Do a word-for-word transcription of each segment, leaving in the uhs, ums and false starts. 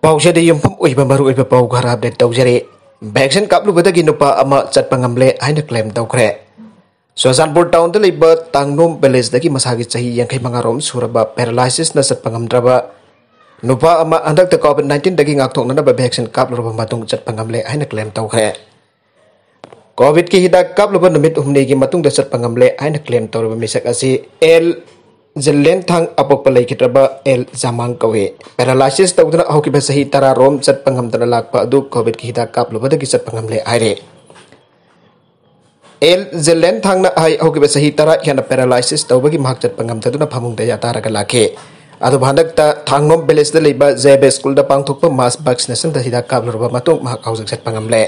ꯄꯥꯎꯁꯦꯗ ꯌꯨꯝꯐꯝ ꯑꯣꯏꯕ ꯃꯔꯨꯑꯣꯏꯕ ꯄꯥꯎ ꯈꯔ ꯑꯞꯗꯦꯠ ꯇꯧꯖꯔꯤ꯫ ꯚꯦꯛꯁꯤꯟ ꯀꯥꯞꯂꯨꯕꯗꯒꯤ ꯅꯨꯄꯥ ꯑꯃ ꯆꯠꯄ ꯉꯝꯂꯦ ꯍꯥꯏꯅ ꯀ꯭ꯂꯦꯝ ꯇꯧꯈ꯭ꯔꯦ꯫ ꯆꯨꯔꯆꯥꯟꯄꯨꯔ ꯇꯥꯎꯟꯗ ꯂꯩꯕ ꯇꯥꯡꯅꯣꯝ ꯚꯤꯂꯦꯖꯇꯒꯤ ꯃꯁꯥꯒꯤ ꯆꯍꯤ ꯌꯥꯡꯈꯩ ꯃꯉꯥ ꯔꯣꯝ ꯁꯨꯔꯕ ꯄꯦꯔꯥꯂꯥꯏꯁꯤꯁꯅ ꯆꯠꯄ ꯉꯝꯗ꯭ꯔꯕ ꯅꯨꯄꯥ ꯑꯃ ꯍꯟꯗꯛꯇ ꯀꯣꯚꯤꯗ ꯅꯥꯏꯟꯇꯤꯟꯗꯒꯤ ꯉꯥꯛꯊꯣꯛꯅꯅꯕ ꯚꯦꯛꯁꯤꯟ ꯀꯥꯞꯂꯨꯔꯕ ꯃꯇꯨꯡ ꯆꯠꯄ ꯉꯝꯂꯦ ꯍꯥꯏꯅ ꯀ꯭ꯂꯦꯝ ꯇꯧꯈ꯭ꯔꯦ꯫ ꯀꯣꯚꯤꯗꯀꯤ ꯍꯤꯗꯥꯛ ꯀꯥꯞꯂꯨꯕ ꯅꯨꯃꯤꯠ ꯍꯨꯝꯅꯤꯒꯤ ꯃꯇꯨꯡꯗ ꯆꯠꯄ ꯉꯝꯂꯦ ꯍꯥꯏꯅ ꯀ꯭ꯂꯦꯝ ꯇꯧꯔꯤꯕ ꯃꯤꯁꯛ ꯑꯁꯤ ꯑꯦꯜ ꯖꯤꯂꯦꯟꯊꯥꯡ, ꯑꯄꯣꯛꯄ ꯂꯩꯈꯤꯗ꯭ꯔꯕ ꯑꯦꯜ ꯖꯥꯃꯥꯡ ꯀꯧꯏ꯫ ꯄꯦꯔꯥꯂꯥꯏꯁꯤꯁ ꯇꯧꯗꯨꯅ ꯍꯧꯈꯤꯕ ꯆꯍꯤ ꯇꯔꯥ ꯔꯣꯝ ꯆꯠꯄ ꯉꯝꯗꯅ ꯂꯥꯛꯄ ꯑꯗꯨ ꯀꯣꯚꯤꯗꯀꯤ ꯍꯤꯗꯥꯛ ꯀꯥꯞꯂꯨꯕꯗꯒꯤ ꯆꯠꯄ ꯉꯝꯂꯦ ꯍꯥꯏꯔꯦ꯫ ꯑꯦꯜ ꯖꯤꯂꯦꯟꯊꯥꯡꯅ ꯍꯥꯏ, ꯍꯧꯈꯤꯕ ꯆꯍꯤ ꯇꯔꯥ ꯍꯦꯟꯅ ꯄꯦꯔꯥꯂꯥꯏꯁꯤꯁ ꯇꯧꯕꯒꯤ ꯃꯍꯥꯛ ꯆꯠꯄ ꯉꯝꯗꯗꯨꯅ ꯐꯃꯨꯡꯗ ꯌꯥꯇꯥꯔꯒ ꯂꯥꯛꯈꯤ꯫ ꯑꯗꯨꯕꯨ ꯍꯟꯗꯛꯇ ꯊꯥꯡꯅꯣꯝ ꯚꯤꯂꯦꯖꯇ ꯂꯩꯕ ꯖꯦ ꯑꯦꯐ ꯁ꯭ꯀꯨꯜꯗ ꯄꯥꯡꯊꯣꯛꯄ ꯃꯥꯁ ꯚꯦꯛꯁꯤꯅꯦꯁꯟꯗ ꯍꯤꯗꯥꯛ ꯀꯥꯞꯂꯨꯔꯕ ꯃꯇꯨꯡ ꯃꯍꯥꯛ ꯍꯧꯖꯤꯛ ꯆꯠꯄ ꯉꯝꯂꯦ꯫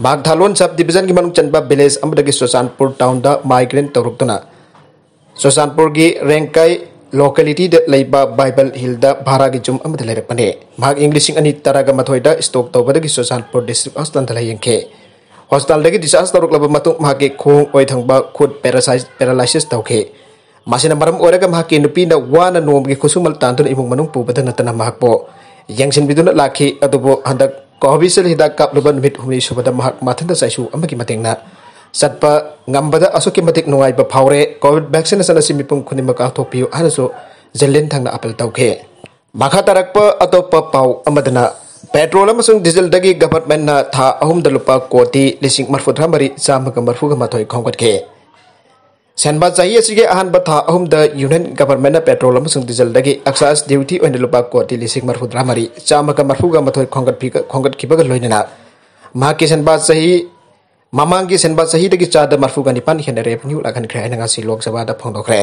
ꯃꯍꯥꯛ ꯊꯥꯂꯣꯟ ꯁꯕ ꯗꯤꯕꯤꯖꯟꯒꯤ ꯃꯅꯨꯡ ꯆꯟꯕ ꯚꯤꯂꯦꯖ ꯑꯃꯗꯒꯤ ꯆꯨꯔꯆꯥꯟꯄꯨꯔ ꯇꯥꯎꯟꯗ ꯃꯥꯏꯒ꯭ꯔꯦꯟ ꯇꯧꯔꯛꯇꯨꯅ ꯆꯨꯔꯆꯥꯟꯄꯨꯔꯒꯤ ꯔꯦꯡꯀꯥꯏ ꯂꯣꯀꯦꯂꯤꯇꯤꯗ ꯂꯩꯕ ꯕꯥꯏꯕꯜ ꯍꯤꯜꯗ ꯚꯥꯔꯥꯒꯤ ꯌꯨꯝ ꯑꯃꯗ ꯂꯩꯔꯛꯄꯅꯤ꯫ ꯃꯍꯥꯛ ꯏꯪ ꯂꯤꯁꯤꯡ ꯑꯅꯤ ꯇꯔꯥꯒ ꯃꯥꯊꯣꯏꯗ ꯁ꯭ꯇꯣꯛ ꯇꯧꯕꯗꯒꯤ ꯆꯨꯔꯆꯥꯟꯄꯨꯔ ꯗꯤꯁꯇ꯭ꯔꯤꯛ ꯍꯣꯁꯄꯤꯇꯥꯜꯗ ꯂꯥꯌꯦꯡꯈꯤ꯫ ꯍꯣꯁꯄꯤꯇꯥꯜꯗꯒꯤ ꯗꯤꯁꯆꯥꯔꯖ ꯇꯧꯔꯛꯂꯕ ꯃꯇꯨꯡ ꯃꯍꯥꯛꯀꯤ ꯈꯣꯡ ꯑꯣꯏ ꯊꯪꯕ ꯈꯨꯠ ꯄꯦꯔꯥꯁꯥꯏ-, ꯄꯦꯔꯥꯂꯥꯏꯁꯤꯁ ꯇꯧꯈꯤ꯫ ꯃꯁꯤꯅ ꯃꯔꯝ ꯑꯣꯏꯔꯒ ꯃꯍꯥꯛꯀꯤ ꯅꯨꯄꯤꯅ ꯋꯥꯅ ꯅꯣꯡꯃꯒꯤ ꯈꯨꯠꯁꯨꯃꯟ ꯇꯥꯟꯗꯨꯅ ꯏꯃꯨꯡ ꯃꯅꯨꯡ ꯄꯨꯕꯗ ꯅꯠꯇꯅ ꯃꯍꯥꯛꯄꯨ ꯌꯦꯡꯁꯤꯟꯕꯤꯗꯨꯅ ꯂꯥꯛꯈꯤ꯫ ꯑꯗꯨꯕꯨ ꯍꯟꯗꯛ ꯀꯣꯚꯤꯁꯤꯜ ꯍꯤꯗꯥꯛ ꯀꯥꯞꯂꯨꯕ ꯅꯨꯃꯤꯠ ꯍꯨꯝꯅꯤ ꯁꯨꯕꯗ ꯃꯍꯥꯛ ꯃꯊꯟꯇ ꯆꯥꯏꯁꯨ ꯑꯃꯒꯤ ꯃꯇꯦꯡꯅ ꯆꯠꯄ ꯉꯝꯕꯗ ꯑꯁꯨꯛꯀꯤ ꯃꯇꯤꯛ ꯅꯨꯡꯉꯥꯏꯕ ꯐꯥꯎꯔꯦ꯫ ꯀꯣꯚꯤꯗ ꯚꯦꯛꯁꯤꯅꯦꯁꯟ ꯑꯁꯤ ꯃꯤꯄꯨꯝ ꯈꯨꯗꯤꯡꯃꯛ ꯀꯥꯞꯊꯣꯛꯄꯤꯌꯨ ꯍꯥꯏꯅꯁꯨ ꯖꯤꯂꯤꯟ ꯊꯪꯅ ꯑꯥꯄꯤꯜ ꯇꯧꯈꯤ꯫ ꯃꯈꯥ ꯇꯥꯔꯛꯄ ꯑꯇꯣꯞꯄ ꯄꯥꯎ ꯑꯃꯗꯅ, ꯄꯦꯇ꯭ꯔꯣꯜ ꯑꯃꯁꯨꯡ ꯗꯤꯖꯜꯗꯒꯤ ꯒꯚꯔꯟꯃꯦꯟꯠꯅ ꯊꯥ ꯑꯍꯨꯝꯗ ꯂꯨꯄꯥ ꯀꯣꯇꯤ ꯂꯤꯁꯤꯡ ꯃꯔꯤꯐꯨꯇꯔꯥ ꯃꯔꯤ ꯆꯥꯝꯃꯒ ꯃꯔꯤꯐꯨꯒ ꯃꯥꯊꯣꯏ ꯈꯣꯝꯒꯠꯈꯤ꯫ ꯁꯦꯟꯕꯥ ꯆꯍꯤ ꯑꯁꯤꯒꯤ ꯑꯍꯥꯟꯕ ꯊꯥ ꯑꯍꯨꯝꯗ ꯌꯨꯅꯤꯌꯟ ꯒꯚꯔꯟꯃꯦꯟꯠꯅ ꯄꯦꯇ꯭ꯔꯣꯜ ꯑꯃꯁꯨꯡ ꯗꯤꯖꯜꯗꯒꯤ ꯑꯦꯛꯁꯥꯏꯖ ꯗ꯭ꯌꯨꯇꯤ ꯑꯣꯏꯅ ꯂꯨꯄꯥ ꯀꯣꯇꯤ ꯂꯤꯁꯤꯡ ꯃꯔꯤꯐꯨꯇꯔꯥ ꯃꯔꯤ ꯆꯥꯝꯃꯒ ꯃꯔꯤꯐꯨꯒ ꯃꯥꯊꯣꯏ ꯈꯣꯝꯒꯠꯄꯤꯒ-, ꯈꯣꯝꯒꯠꯈꯤꯕꯒ ꯂꯣꯏꯅꯅ ꯃꯍꯥꯛꯀꯤ ꯁꯦꯟꯕꯥ ꯆꯍꯤ, ꯃꯃꯥꯡꯒꯤ ꯁꯦꯟꯕꯥ ꯆꯍꯤꯗꯒꯤ ꯆꯥꯗ ꯃꯔꯤꯐꯨꯒ ꯅꯤꯄꯥꯟ ꯍꯦꯟꯅ ꯔꯦꯚꯤꯅ꯭ꯌꯨ ꯂꯥꯛꯍꯟꯈ꯭ꯔꯦ ꯍꯥꯏꯅ ꯉꯁꯤ ꯂꯣꯛ ꯁꯚꯥꯗ ꯐꯣꯡꯗꯣꯛꯈ꯭ꯔꯦ꯫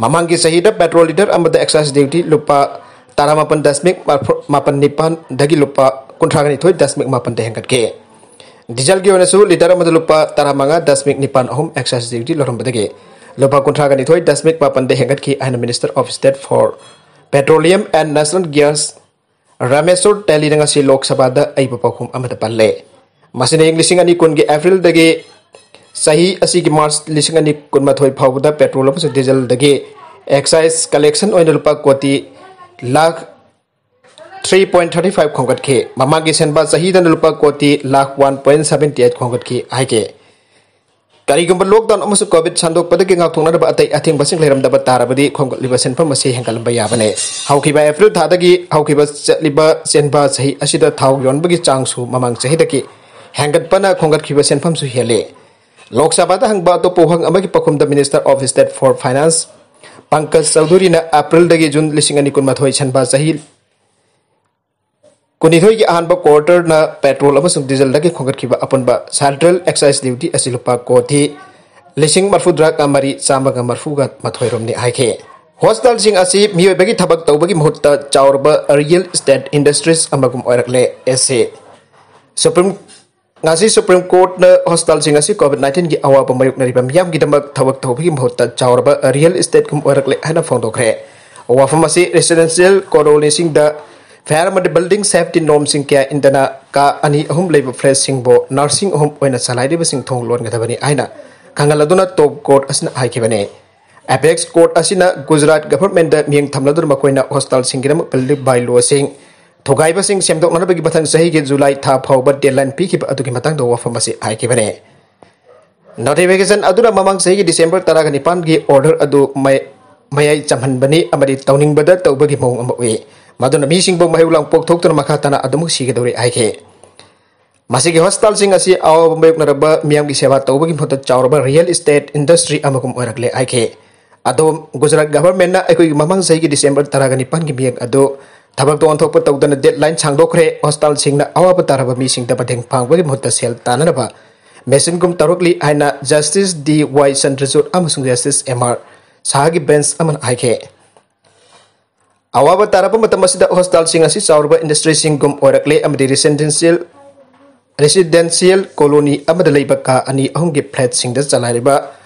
ꯃꯃꯥꯡꯒꯤ ꯆꯍꯤꯗ ꯄꯦꯇ꯭ꯔꯣꯜ ꯂꯤꯇꯔ ꯑꯃꯗ ꯑꯦꯛꯁꯥꯏꯖ ꯗ꯭ꯌꯨꯇꯤ ꯂꯨꯄꯥ ꯇꯔꯥꯃꯥꯄꯟ ꯗꯁꯃꯤꯛ ꯃꯥꯄꯟ ꯅꯤꯄꯥꯟꯗꯒꯤ ꯂꯨꯄꯥ ꯀꯨꯟꯊ꯭ꯔꯥꯒ ꯅꯤꯊꯣꯏ ꯗꯁꯃꯤꯛ ꯃꯥꯄꯟꯗ ꯍꯦꯟꯒꯠꯈꯤ꯫ ꯗꯤꯖꯜꯒꯤ ꯑꯣꯏꯅꯁꯨ ꯂꯤꯇꯔ ꯑꯃꯗ ꯂꯨꯄꯥ ꯇꯔꯥꯃꯉꯥ ꯗꯁꯃꯤꯛ ꯅꯤꯄꯥꯟ ꯑꯍꯨꯝ ꯑꯦꯛꯁꯥꯏꯖ ꯗ꯭ꯌꯨꯇꯤ ꯂꯧꯔꯝꯕꯗꯒꯤ ꯂꯨꯄꯥ ꯀꯨꯟꯊ꯭ꯔꯥꯒ ꯅꯤꯊꯣꯏ ꯗꯁꯃꯤꯛ ꯃꯥꯄꯟꯗ ꯍꯦꯟꯒꯠꯈꯤ ꯍꯥꯏꯅ Minister of State for Petroleum and Natural Gas Rameshwor ꯇꯦꯂꯤꯅ ꯉꯁꯤ ꯂꯣꯛ ꯁꯚꯥꯗ ꯑꯏꯕ ꯄꯥꯎꯈꯨꯝ ꯑꯃꯗ ꯄꯜꯂꯦ꯫ ꯃꯁꯤꯅ ꯏꯪ ꯂꯤꯁꯤꯡ ꯑꯅꯤ ꯀꯨꯟꯒꯤ ꯑꯦꯄ꯭ꯔꯤꯜꯗꯒꯤ ꯆꯍꯤ ꯑꯁꯤꯒꯤ ꯃꯥꯔꯆ ꯂꯤꯁꯤꯡ ꯑꯅꯤ ꯀꯨꯟꯃꯥꯊꯣꯏ ꯐꯥꯎꯕꯗ ꯄꯦꯇ꯭ꯔꯣꯜ ꯑꯃꯁꯨꯡ ꯗꯤꯖꯜꯗꯒꯤ ꯑꯦꯛꯁꯥꯏꯖ ꯀꯂꯦꯛꯁꯟ ꯑꯣꯏꯅ ꯂꯨꯄꯥ ꯀꯣꯇꯤ lakh three point thirty five ꯈꯣꯝꯒꯠꯈꯤ꯫ ꯃꯃꯥꯡꯒꯤ ꯁꯦꯟꯕꯥ ꯆꯍꯤꯗꯅ ꯂꯨꯄꯥ ꯀꯣꯇꯤ lakh one point seventy eight ꯈꯣꯝꯒꯠꯈꯤ ꯍꯥꯏꯈꯤ꯫ ꯀꯔꯤꯒꯨꯝꯕ ꯂꯣꯛꯗꯥꯎꯟ ꯑꯃꯁꯨꯡ ꯀꯣꯚꯤꯗ ꯁꯟꯗꯣꯛꯄꯗꯒꯤ ꯉꯥꯛꯊꯣꯛꯅꯅꯕ ꯑꯇꯩ ꯑꯊꯤꯡꯕꯁꯤꯡ ꯂꯩꯔꯝꯗꯕ ꯇꯥꯔꯕꯗꯤ ꯈꯣꯝꯒꯠꯂꯤꯕ ꯁꯦꯟꯐꯝ ꯑꯁꯤ ꯍꯦꯟꯒꯠꯂꯝꯕ ꯌꯥꯕꯅꯤ꯫ ꯍꯧꯈꯤꯕ ꯑꯦꯄ꯭ꯔꯤꯜ ꯊꯥꯗꯒꯤ ꯍꯧꯈꯤꯕ ꯆꯠꯂꯤꯕ ꯆꯦꯟꯕ ꯆꯍꯤ ꯑꯁꯤꯗ ꯊꯥꯎ ꯌꯣꯟꯕꯒꯤ ꯆꯥꯡꯁꯨ ꯃꯃꯥꯡ ꯆꯍꯤꯗꯒꯤ ꯍꯦꯟꯒꯠꯄꯅ ꯈꯣꯝꯒꯠꯈꯤꯕ ꯁꯦꯟꯐꯝꯁꯨ ꯍꯦꯜꯂꯤ꯫ ꯂꯣꯛ ꯁꯚꯥꯗ ꯍꯪꯕ ꯑꯇꯣꯞꯄ ꯋꯥꯍꯪ ꯑꯃꯒꯤ ꯄꯥꯎꯈꯨꯝꯗ Minister of State for Finance Pankaj ꯆꯧꯙꯨꯔꯤꯅ ꯑꯦꯄ꯭ꯔꯤꯜꯗꯒꯤ ꯖꯨꯟ ꯂꯤꯁꯤꯡ ꯑꯅꯤ ꯀꯨꯟꯃꯥꯊꯣꯏ ꯁꯦꯟꯕꯥ ꯆꯍꯤ ꯀꯨꯟꯅꯤꯊꯣꯏꯒꯤ ꯑꯍꯥꯟꯕ ꯀ꯭ꯋꯥꯔꯇꯔꯅ ꯄꯦꯇ꯭ꯔꯣꯜ ꯑꯃꯁꯨꯡ ꯗꯤꯖꯜꯗꯒꯤ ꯈꯣꯝꯒꯠꯈꯤꯕ ꯑꯄꯨꯟꯕ central excise duty ꯑꯁꯤ ꯂꯨꯄꯥ ꯀꯣꯇꯤ ꯂꯤꯁꯤꯡ ꯃꯔꯤꯐꯨꯇꯔꯥꯒ ꯃꯔꯤ ꯆꯥꯝꯃꯒ ꯃꯔꯤꯐꯨꯒ ꯃꯥꯊꯣꯏ ꯔꯣꯝꯅꯤ ꯍꯥꯏꯈꯤ꯫ ꯍꯣꯁꯇꯥꯜꯁꯤꯡ ꯑꯁꯤ ꯃꯤꯑꯣꯏꯕꯒꯤ ꯊꯕꯛ ꯇꯧꯕꯒꯤ ꯃꯍꯨꯠꯇ ꯆꯥꯎꯔꯕ real estate industries ꯑꯃꯒꯨꯝ ꯑꯣꯏꯔꯛꯂꯦ꯫ S C supreme ꯉꯁꯤ ꯁꯨꯄ꯭ꯔꯤꯝ ꯀꯣꯔꯠꯅ ꯍꯣꯁꯇꯥꯜꯁꯤꯡ ꯑꯁꯤ ꯀꯣꯚꯤꯗ ꯅꯥꯏꯟꯇꯤꯟꯒꯤ ꯑꯋꯥꯕ ꯃꯥꯌꯣꯛꯅꯔꯤꯕ ꯃꯤꯌꯥꯝꯒꯤꯗꯃꯛ ꯊꯕꯛ ꯇꯧꯕꯒꯤ ꯃꯍꯨꯠꯇ ꯆꯥꯎꯔꯕ real estateꯒꯨꯝ ꯑꯣꯏꯔꯛꯂꯦ ꯍꯥꯏꯅ ꯐꯣꯡꯗꯣꯛꯈ꯭ꯔꯦ꯫ ꯋꯥꯐꯝ ꯑꯁꯤ residential colonyꯁꯤꯡꯗ ꯐꯦꯔ ꯑꯃꯗꯤ building safety normꯁꯤꯡ ꯀꯌꯥ ꯏꯟꯗꯅ ꯀꯥ ꯑꯅꯤ ꯑꯍꯨꯝ ꯂꯩꯕ flatꯁꯤꯡꯕꯨ nursing home ꯑꯣꯏꯅ ꯆꯂꯥꯏꯔꯤꯕꯁꯤꯡ ꯊꯣꯡ ꯂꯣꯟꯒꯗꯕꯅꯤ ꯍꯥꯏꯅ ꯈꯪꯍꯜꯂꯗꯨꯅ ꯇꯣꯞ ꯀꯣꯔꯠ ꯑꯁꯤꯅ ꯍꯥꯏꯈꯤꯕꯅꯤ꯫ Apex court ꯑꯁꯤꯅ ꯒꯨꯖꯔꯥꯠ ꯒꯚꯔꯟꯃꯦꯟꯠꯇ ꯃꯤꯠꯌꯦꯡ ꯊꯝꯂꯗꯨꯅ ꯃꯈꯣꯏꯅ ꯍꯣꯁꯇꯥꯜꯁꯤꯡꯒꯤꯗꯃꯛ building bylaw ꯁꯤꯡ ꯊꯨꯒꯥꯏꯕꯁꯤꯡ ꯁꯦꯝꯗꯣꯛꯅꯅꯕꯒꯤ ꯃꯊꯪ ꯆꯍꯤꯒꯤ ꯖꯨꯂꯥꯏ ꯊꯥ ꯐꯥꯎꯕ deadline ꯄꯤꯈꯤꯕ ꯑꯗꯨꯒꯤ ꯃꯇꯥꯡꯗ ꯋꯥꯐꯝ ꯑꯁꯤ ꯍꯥꯏꯈꯤꯕꯅꯤ꯫ Notification ꯑꯗꯨꯅ ꯃꯃꯥꯡ ꯆꯍꯤꯒꯤ ꯗꯤꯁꯦꯝꯕꯔ ꯇꯔꯥꯒ ꯅꯤꯄꯥꯟꯒꯤ order ꯑꯗꯨ ꯃꯌꯥꯏ ꯆꯝꯍꯟꯕꯅꯤ ꯑꯃꯗꯤ ꯇꯧꯅꯤꯡꯕꯗ ꯇꯧꯕꯒꯤ ꯃꯑꯣꯡ ꯑꯃ ꯎꯏ꯫ ꯃꯗꯨꯅ ꯃꯤꯁꯤꯡꯕꯨ ꯃꯍꯩ ꯂꯥꯡꯄꯣꯛ ꯊꯣꯛꯇꯨꯅ ꯃꯈꯥ ꯇꯥꯅ ꯑꯗꯨꯃꯛ ꯁꯤꯒꯗꯧꯔꯤ ꯍꯥꯏꯈꯤ꯫ ꯃꯁꯤꯒꯤ ꯍꯣꯁꯇꯥꯜꯁꯤꯡ ꯑꯁꯤ ꯑꯋꯥꯕ ꯃꯥꯌꯣꯛꯅꯔꯕ ꯃꯤꯌꯥꯝꯒꯤ ꯁꯦꯕꯥ ꯇꯧꯕꯒꯤ ꯃꯍꯨꯠꯇ ꯆꯥꯎꯔꯕ real estate industry ꯑꯃꯒꯨꯝ ꯑꯣꯏꯔꯛꯂꯦ ꯍꯥꯏꯈꯤ꯫ ꯑꯗꯣꯝ ꯒꯨꯖꯔꯥꯠ ꯒꯚꯔꯟꯃꯦꯟꯠꯅ ꯑꯩꯈꯣꯏꯒꯤ ꯃꯃꯥꯡ ꯆꯍꯤꯒꯤ ꯗꯤꯁꯦꯝꯕꯔ ꯇꯔꯥꯒ ꯅꯤꯄꯥꯟꯒꯤ ꯃꯤꯌꯦꯡ ꯑꯗꯨ ꯊꯕꯛꯇ ꯑꯣꯟꯊꯣꯛꯄ ꯇꯧꯗꯅ deadline ꯁꯥꯡꯗꯣꯛꯈ꯭ꯔꯦ꯫ ꯍꯣꯁꯇꯥꯜꯁꯤꯡꯅ ꯑꯋꯥꯕ ꯇꯥꯔꯕ ꯃꯤꯁꯤꯡꯗ ꯃꯇꯦꯡ ꯄꯥꯡꯕꯒꯤ ꯃꯍꯨꯠꯇ ꯁꯦꯜ ꯇꯥꯟꯅꯅꯕ machineꯒꯨꯝ ꯇꯧꯔꯛꯂꯤ ꯍꯥꯏꯅ Justice ꯗꯤ ꯋꯥꯏ ꯆꯟꯗ꯭ꯔꯆꯨꯗ ꯑꯃꯁꯨꯡ Justice ꯑꯦꯝ ꯑꯥꯔ ꯁꯥꯍꯒꯤ bench ꯑꯃꯅ ꯍꯥꯏꯈꯤ꯫ ꯑꯋꯥꯕ ꯇꯥꯔꯕ ꯃꯇꯝ ꯑꯁꯤꯗ ꯍꯣꯁꯇꯥꯜꯁꯤꯡ ꯑꯁꯤ ꯆꯥꯎꯔꯕ industryꯁꯤꯡꯒꯨꯝ ꯑꯣꯏꯔꯛꯂꯦ ꯑꯃꯗꯤ residential residential colony ꯑꯃꯗ ꯂꯩꯕ ꯀꯥ ꯑꯅꯤ ꯑꯍꯨꯝꯒꯤ flatꯁꯤꯡꯗ ꯆꯂꯥꯏꯔꯤꯕ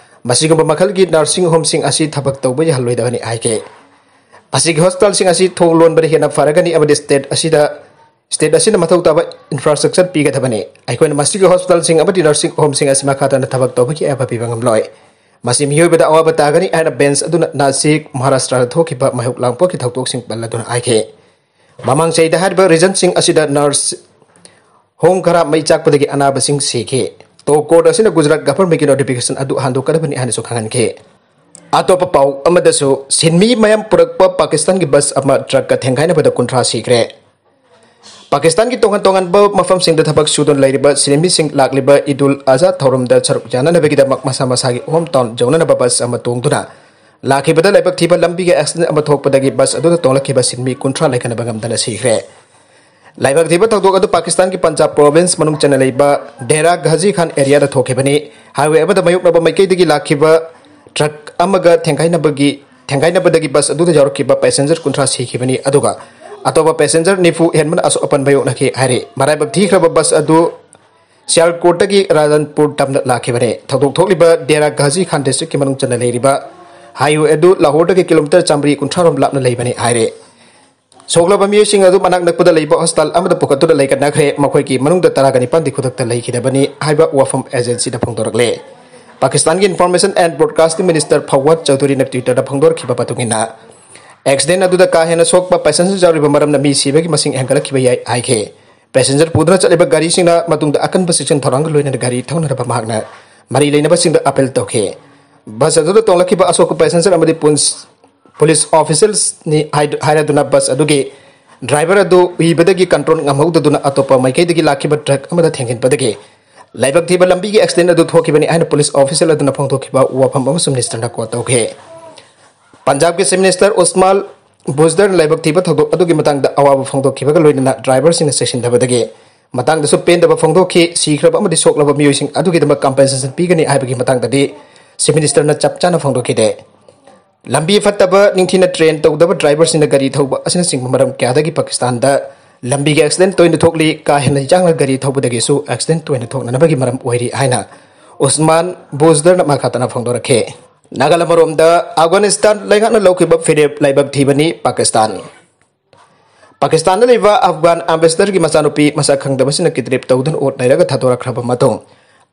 ꯃꯁꯤꯒꯨꯝꯕ ꯃꯈꯜꯒꯤ nursing homeꯁꯤꯡ ꯑꯁꯤ ꯊꯕꯛ ꯇꯧꯕ ꯌꯥꯍꯜꯂꯣꯏꯗꯕꯅꯤ ꯍꯥꯏꯈꯤ꯫ ꯃꯁꯤꯒꯤ ꯍꯣꯁꯄꯤꯇꯥꯜꯁꯤꯡ ꯑꯁꯤ ꯊꯣꯡ ꯂꯣꯟꯕꯅ ꯍꯦꯟꯅ ꯐꯔꯒꯅꯤ ꯑꯃꯗꯤ state ꯑꯁꯤꯗ, state ꯑꯁꯤꯅ ꯃꯊꯧ ꯇꯥꯕ infrastructure ꯄꯤꯒꯗꯕꯅꯤ꯫ ꯑꯩꯈꯣꯏꯅ ꯃꯁꯤꯒꯤ ꯍꯣꯁꯄꯤꯇꯥꯜꯁꯤꯡ ꯑꯃꯗꯤ nursing homeꯁꯤꯡ ꯑꯁꯤ ꯃꯈꯥ ꯇꯥꯅ ꯊꯕꯛ ꯇꯧꯕꯒꯤ ꯑꯌꯥꯕ ꯄꯤꯕ ꯉꯝꯂꯣꯏ꯫ ꯃꯁꯤ ꯃꯤꯑꯣꯏꯕꯗ ꯑꯋꯥꯕ ꯇꯥꯒꯅꯤ ꯍꯥꯏꯅ bench ꯑꯗꯨꯅ ꯅꯥꯁꯤꯛ, ꯃꯍꯥꯔꯥꯁꯇ꯭ꯔꯗ ꯊꯣꯛꯈꯤꯕ ꯃꯥꯌꯣꯛ ꯂꯥꯡꯄꯣꯛꯀꯤ ꯊꯧꯗꯣꯛꯁꯤꯡ ꯄꯜꯂꯗꯨꯅ ꯍꯥꯏꯈꯤ꯫ ꯃꯃꯥꯡ ꯆꯍꯤꯗ ꯍꯥꯏꯔꯤꯕ ꯔꯤꯖꯟꯁꯤꯡ ꯑꯁꯤꯗ ꯅꯔꯁ ꯍꯣꯝ ꯈꯔ ꯃꯩ ꯆꯥꯛꯄꯗꯒꯤ ꯑꯅꯥꯕꯁꯤꯡ ꯁꯤꯈꯤ꯫ ꯇꯣꯞ ꯀꯣꯔꯠ ꯑꯁꯤꯅ ꯒꯨꯖꯔꯥꯠ ꯒꯚꯔꯟꯃꯦꯟꯠꯀꯤ ꯅꯣꯇꯤꯐꯤꯀꯦꯁꯟ ꯑꯗꯨ ꯍꯟꯗꯣꯛꯀꯗꯕꯅꯤ ꯍꯥꯏꯅꯁꯨ ꯈꯪꯍꯟꯈꯤ꯫ ꯑꯇꯣꯞꯄ ꯄꯥꯎ ꯑꯃꯗꯁꯨ, ꯁꯤꯟꯃꯤ ꯃꯌꯥꯝ ꯄꯨꯔꯛꯄ ꯄꯥꯀꯤꯁꯇꯥꯟꯒꯤ ꯕꯁ ꯑꯃ ꯇ꯭ꯔꯛꯀ ꯊꯦꯡꯒꯥꯏꯅꯕꯗ ꯀꯨꯟꯊ꯭ꯔꯥ ꯁꯤꯈ꯭ꯔꯦ꯫ ꯄꯥꯀꯤꯁꯇꯥꯟꯒꯤ ꯇꯣꯉꯥꯟ ꯇꯣꯉꯥꯟꯕ ꯃꯐꯝꯁꯤꯡꯗ ꯊꯕꯛ ꯁꯨꯗꯨꯅ ꯂꯩꯔꯤꯕ ꯁꯤꯟꯃꯤꯁꯤꯡ ꯂꯥꯛꯂꯤꯕ ꯏꯗꯨꯜ ꯑꯖꯥ ꯊꯧꯔꯝꯗ ꯁꯔꯨꯛ ꯌꯥꯅꯅꯕꯒꯤꯗꯃꯛ ꯃꯁꯥ ꯃꯁꯥꯒꯤ ꯍꯣꯝ ꯇꯥꯎꯟ ꯌꯧꯅꯅꯕ ꯕꯁ ꯑꯃ ꯇꯣꯡꯗꯨꯅ ꯂꯥꯛꯈꯤꯕꯗ ꯂꯥꯏꯕꯛ ꯊꯤꯕ ꯂꯝꯕꯤꯒꯤ ꯑꯦꯛꯁꯤꯗꯦꯟꯠ ꯑꯃ ꯊꯣꯛꯄꯗꯒꯤ ꯕꯁ ꯑꯗꯨꯗ ꯇꯣꯡꯂꯛꯈꯤꯕ ꯁꯤꯟꯃꯤ ꯀꯨꯟꯊ꯭ꯔꯥ ꯂꯩꯈꯠꯅꯕ ꯉꯝꯗꯅ ꯁꯤꯈ꯭ꯔꯦ꯫ ꯂꯥꯏꯕꯛ ꯊꯤꯕ ꯊꯧꯗꯣꯛ ꯑꯗꯨ ꯄꯥꯀꯤꯁꯇꯥꯟꯒꯤ ꯄꯟꯖꯥꯕ ꯄ꯭ꯔꯣꯚꯤꯟꯁ ꯃꯅꯨꯡ ꯆꯟꯅ ꯂꯩꯕ ꯗꯦꯔꯥ ꯘꯥꯖꯤ ꯈꯥꯟ ꯑꯦꯔꯤꯌꯥꯗ ꯊꯣꯛꯈꯤꯕꯅꯤ꯫ ꯍꯥꯏꯋꯦ ꯑꯃꯗ ꯃꯥꯌꯣꯛꯅꯕ ꯃꯥꯏꯀꯩꯗꯒꯤ ꯂꯥꯛꯈꯤꯕ ꯇ꯭ꯔꯛ ꯑꯃꯒ ꯊꯦꯡꯒꯥꯏꯅꯕꯒꯤ, ꯊꯦꯡꯒꯥꯏꯅꯕꯗꯒꯤ ꯕꯁ ꯑꯗꯨꯗ ꯌꯥꯎꯔꯛꯈꯤꯕ ꯄꯦꯁꯦꯟꯖꯔ ꯀꯨꯟꯊ꯭ꯔꯥ ꯁꯤꯈꯤꯕꯅꯤ, ꯑꯗꯨꯒ ꯑꯇꯣꯞꯄ ꯄꯦꯁꯦꯟꯖꯔ ꯅꯤꯐꯨ ꯍꯦꯟꯕꯅ ꯑꯁꯣꯛ ꯑꯄꯟ ꯃꯥꯌꯣꯛꯅꯈꯤ ꯍꯥꯏꯔꯤ꯫ ꯃꯔꯥꯏꯕꯛ ꯊꯤꯈ꯭ꯔꯕ ꯕꯁ ꯑꯗꯨ ꯁꯤꯌꯥꯜꯀꯣꯠꯇꯒꯤ ꯔꯥꯖꯟꯄꯨꯔ ꯇꯝꯅ ꯂꯥꯛꯈꯤꯕꯅꯤ꯫ ꯊꯧꯗꯣꯛ ꯊꯣꯛꯂꯤꯕ ꯗꯦꯔꯥ ꯘꯥꯖꯤ ꯈꯥꯟ ꯗꯤꯁꯇ꯭ꯔꯤꯛꯀꯤ ꯃꯅꯨꯡ ꯆꯟꯅ ꯂꯩꯔꯤꯕ ꯍꯥꯏꯋꯦ ꯑꯗꯨ ꯂꯥꯍꯣꯔꯗꯒꯤ ꯀꯤꯂꯣꯃꯤꯇꯔ ꯆꯥꯃꯔꯤ ꯀꯨꯟꯊ꯭ꯔꯥ ꯔꯣꯝ ꯂꯥꯞꯅ ꯂꯩꯕꯅꯤ ꯍꯥꯏꯔꯤ꯫ ꯁꯣꯛꯂꯕ ꯃꯤꯑꯣꯏꯁꯤꯡ ꯑꯗꯨ ꯃꯅꯥꯛ ꯅꯛꯄꯗ ꯂꯩꯕ ꯍꯣꯁꯄꯤꯇꯥꯜ ꯑꯃꯗ ꯄꯨꯈꯠꯇꯨꯅ ꯂꯩꯈꯠꯅꯈ꯭ꯔꯦ꯫ ꯃꯈꯣꯏꯒꯤ ꯃꯅꯨꯡꯗ ꯇꯔꯥꯒ ꯅꯤꯄꯥꯟꯗꯤ ꯈꯨꯗꯛꯇ ꯂꯩꯈꯤꯗꯕꯅꯤ ꯍꯥꯏꯕ ꯋꯥꯐꯝ ꯑꯦꯖꯦꯟꯁꯤꯗ ꯐꯣꯡꯗꯣꯔꯛꯂꯦ꯫ ꯄꯥꯀꯤꯁꯇꯥꯟꯒꯤ ꯏꯟꯐꯣꯔꯃꯦꯁꯟ ꯑꯦꯟ ꯕ꯭ꯔꯣꯗꯀꯥꯁꯇꯤꯡ ꯃꯤꯅꯤꯁꯇꯔ ꯐꯋꯥꯗ ꯆꯧꯙꯨꯔꯤꯅ ꯇ꯭ꯋꯤꯇꯔꯗ ꯐꯣꯡꯗꯣꯔꯛꯈꯤꯕ ꯃꯇꯨꯡ ꯏꯟꯅ, ꯑꯦꯛꯁꯤꯗꯦꯟ ꯑꯗꯨꯗ ꯀꯥ ꯍꯦꯟꯅ ꯁꯣꯛꯄ ꯄꯦꯁꯦꯟꯖꯔ ꯌꯥꯎꯔꯤꯕ ꯃꯔꯝꯅ ꯃꯤ ꯁꯤꯕꯒꯤ ꯃꯁꯤꯡ ꯍꯦꯟꯒꯠꯂꯛꯈꯤꯕ ꯌꯥꯏ ꯍꯥꯏꯈꯤ꯫ ꯄꯦꯁꯦꯟꯖꯔ ꯄꯨꯗꯨꯅ ꯆꯠꯂꯤꯕ ꯒꯥꯔꯤꯁꯤꯡꯅ ꯃꯇꯨꯡꯗ ꯑꯀꯟꯕ ꯆꯦꯛꯁꯤꯟ ꯊꯧꯔꯥꯡꯒ ꯂꯣꯏꯅꯅ ꯒꯥꯔꯤ ꯊꯧꯅꯅꯕ ꯃꯍꯥꯛꯅ ꯃꯔꯤ ꯂꯩꯅꯕꯁꯤꯡꯗ ꯑꯄꯤꯜ ꯇꯧꯈꯤ꯫ ꯕꯁ ꯑꯗꯨꯗ ꯇꯣꯡꯂꯛꯈꯤꯕ ꯑꯁꯣꯛꯄ ꯄꯦꯁꯦꯟꯖꯔ ꯑꯃꯗꯤ ꯄꯨꯟꯁ-, ꯄꯨꯂꯤꯁ ꯑꯣꯐꯤꯁꯦꯜꯁꯅꯤ ꯍꯥꯏ-, ꯍꯥꯏꯔꯗꯨꯅ ꯕꯁ ꯑꯗꯨꯒꯤ ꯗ꯭ꯔꯥꯏꯚꯔ ꯑꯗꯨ ꯎꯏꯕꯗꯒꯤ ꯀꯟꯇ꯭ꯔꯣꯜ ꯉꯝꯍꯧꯗꯗꯨꯅ ꯑꯇꯣꯞꯄ ꯃꯥꯏꯀꯩꯗꯒꯤ ꯂꯥꯛꯈꯤꯕ ꯇ꯭ꯔꯛ ꯑꯃꯗ ꯊꯦꯡꯖꯤꯟꯕꯗꯒꯤ ꯂꯥꯏꯕꯛ ꯊꯤꯕ ꯂꯝꯕꯤꯒꯤ ꯑꯦꯛꯁꯤꯗꯦꯟ ꯑꯗꯨ ꯊꯣꯛꯈꯤꯕꯅꯤ ꯍꯥꯏꯅ ꯄꯨꯂꯤꯁ ꯑꯣꯐꯤꯁꯦꯜ ꯑꯗꯨꯅ ꯐꯣꯡꯗꯣꯛꯈꯤꯕ ꯋꯥꯐꯝ ꯑꯃꯁꯨ ꯃꯤꯅꯤꯁꯇꯔꯅ ꯀꯣꯠ ꯇꯧꯈꯤ꯫ ꯄꯟꯖꯥꯕꯀꯤ ꯆꯤꯐ ꯃꯤꯅꯤꯁꯇꯔ ꯎꯁꯃꯥꯟ ꯕꯨꯖꯗꯔꯅ ꯂꯥꯏꯕꯛ ꯊꯤꯕ ꯊꯧꯗꯣꯛ ꯑꯗꯨꯒꯤ ꯃꯇꯥꯡꯗ ꯑꯋꯥꯕ ꯐꯣꯡꯗꯣꯛꯈꯤꯕꯒ ꯂꯣꯏꯅꯅ ꯗ꯭ꯔꯥꯏꯚꯔꯁꯤꯡꯅ ꯆꯦꯛꯁꯤꯟꯗꯕꯗꯒꯤ ꯃꯇꯥꯡꯗꯁꯨ ꯄꯦꯟꯗꯕ ꯐꯣꯡꯗꯣꯛꯈꯤ꯫ ꯁꯤꯈ꯭ꯔꯕ ꯑꯃꯗꯤ ꯁꯣꯛꯂꯕ ꯃꯤꯑꯣꯏꯁꯤꯡ ꯑꯗꯨꯒꯤꯗꯃꯛ ꯀꯝꯄꯦꯟꯁꯦꯁꯟ ꯄꯤꯒꯅꯤ ꯍꯥꯏꯕꯒꯤ ꯃꯇꯥꯡꯗꯗꯤ ꯆꯤꯐ ꯃꯤꯅꯤꯁꯇꯔꯅ ꯆꯞ ꯆꯥꯅ ꯐꯣꯡꯗꯣꯛꯈꯤꯗꯦ꯫ ꯂꯝꯕꯤ ꯐꯠꯇꯕ, ꯅꯤꯡꯊꯤꯅ ꯇ꯭ꯔꯦꯟ ꯇꯧꯗꯕ ꯗ꯭ꯔꯥꯏꯚꯔꯁꯤꯡꯅ ꯒꯥꯔꯤ ꯊꯧꯕ ꯑꯁꯤꯅꯆꯤꯡꯕ ꯃꯔꯝ ꯀꯌꯥꯗꯒꯤ ꯄꯥꯀꯤꯁꯇꯥꯟꯗ ꯂꯝꯕꯤꯒꯤ ꯑꯦꯛꯁꯤꯗꯦꯟ ꯇꯣꯏꯅ ꯊꯣꯛꯂꯤ꯫ ꯀꯥ ꯍꯦꯟꯅ ꯌꯥꯡꯅ ꯒꯥꯔꯤ ꯊꯧꯕꯗꯒꯤꯁꯨ ꯑꯦꯛꯁꯤꯗꯦꯟ ꯇꯣꯏꯅ ꯊꯣꯛꯅꯅꯕꯒꯤ ꯃꯔꯝ ꯑꯣꯏꯔꯤ ꯍꯥꯏꯅ ꯎꯁꯃꯥꯟ ꯕꯨꯖꯗꯔꯅ ꯃꯈꯥ ꯇꯥꯅ ꯐꯣꯡꯗꯣꯔꯛꯈꯤ꯫ ꯅꯥꯒꯥꯂꯦꯟ ꯃꯔꯣꯝꯗ, ꯑꯐꯒꯥꯅꯤꯁꯇꯥꯟ ꯂꯩꯉꯥꯛꯅ ꯂꯧꯈꯤꯕ ꯐꯤꯔꯦꯞ ꯂꯥꯏꯕꯛ ꯊꯤꯕꯅꯤ ꯄꯥꯀꯤꯁꯇꯥꯟ꯫ ꯄꯥꯀꯤꯁꯇꯥꯟꯗ ꯂꯩꯕ ꯑꯐꯒꯥꯟ ꯑꯦꯝꯕꯦꯁꯦꯗꯔꯒꯤ ꯃꯆꯥꯅꯨꯄꯤ ꯃꯁꯛ ꯈꯪꯗꯕꯁꯤꯡꯅ ꯀꯤꯗꯅꯦꯞ ꯇꯧꯗꯨꯅ ꯑꯣꯠ ꯅꯩꯔꯒ ꯊꯥꯗꯣꯔꯛꯈ꯭ꯔꯕ ꯃꯇꯨꯡ,